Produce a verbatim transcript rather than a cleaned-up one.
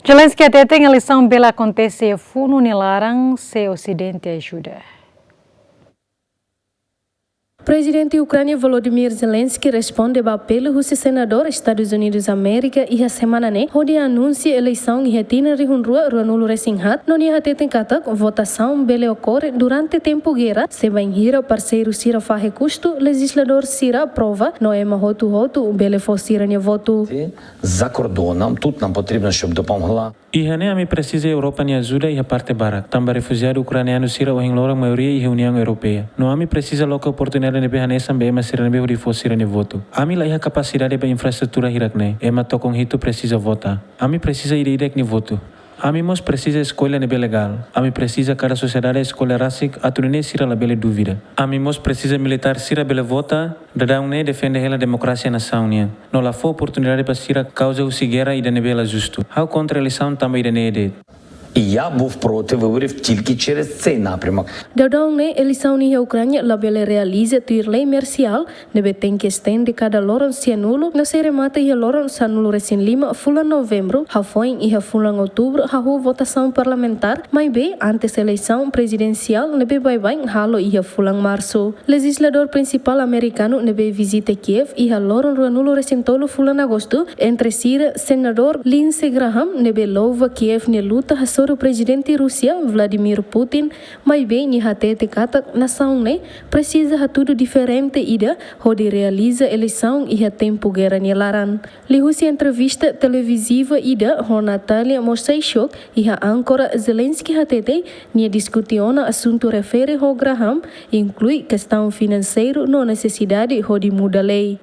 Zelensky hateten eleisaun bele akontese iha funu nia laran se Osidente ajuda. Prezidente Ukránia Volodymyr Zelensky responde ba apelu husi senadór Estadus Unidus Amérika iha semana ne'e, hodi anunsia eleisaun iha tinan rihun rua ruanulu resin haat, no nia hateten katak votasaun bele okorre durante tempu guerra, se bainhira parseiru sira fahe kustu, lejizladór sira aprova, no ema hotu-hotu bele fó sira-nia votu. За кордоном, тут нам потрібно, щоб допомогла. Iha ne'e ami presiza Europa nia ajuda iha parte barak, tanba refujiadu ukranianu sira ohin loron maioria iha Uniaun Europeia. No ami presiza loke oportunidade ne'ebé hanesan ba ema sira ne'ebé hodi fó sira-nia votu. Ami la iha kapasidade ba infraestrutura hirak-ne'e, ema tokon hitu presiza vota. Ami presiza ida-idak nia votu. Ami mós presiza eskolla ne'ebé legál. Ami presiza kada sosiedade eskolla rasik atu nune'e sira labele dúvida. Ami mós presiza militár sira bele vota, daudaun ne'e defende hela demokrasia nasaun nian. No la fó oportunidade ba sira kauza husi guerra ida ne'ebé la justu. Ha'u kontra eleisaun tanba ida-ne'e de'it. І я був проти виборів тільки через цей напрямок. Daudaun ne'e eleisaun iha Ukránia labele realiza tuir lei marsiál, ne'ebé tenke estende kada loron sianulu, no sei remata iha loron sanulu resin lima fulan Novembru, hafoin iha fulan Outubru hahú votasaun parlamentár, maibé antes eleisaun prezidensiál ne'ebé baibain halo iha fulan Marsu. Lejizladór prinsipál amerikanu ne'ebé vizita Kiev iha loron ruanulu resin tolu fulan Agostu, entre sira senadór Lindsey Graham ne'ebé louva Kiev nia luta hasoru Prezidente Rúsia Vladimir Putin, maibé nia hatete katak nasaun ne'e presiza hatudu diferente ida hodi realiza eleisaun iha tempu guerra nia laran. Liuhusi entrevista televiziva ida ho Natalia Moshchaichuk iha Ankara, Zelensky hatete nia diskute ona asuntu refere ho Graham, inklui kestaun finanseiru no nesesidade hodi muda lei.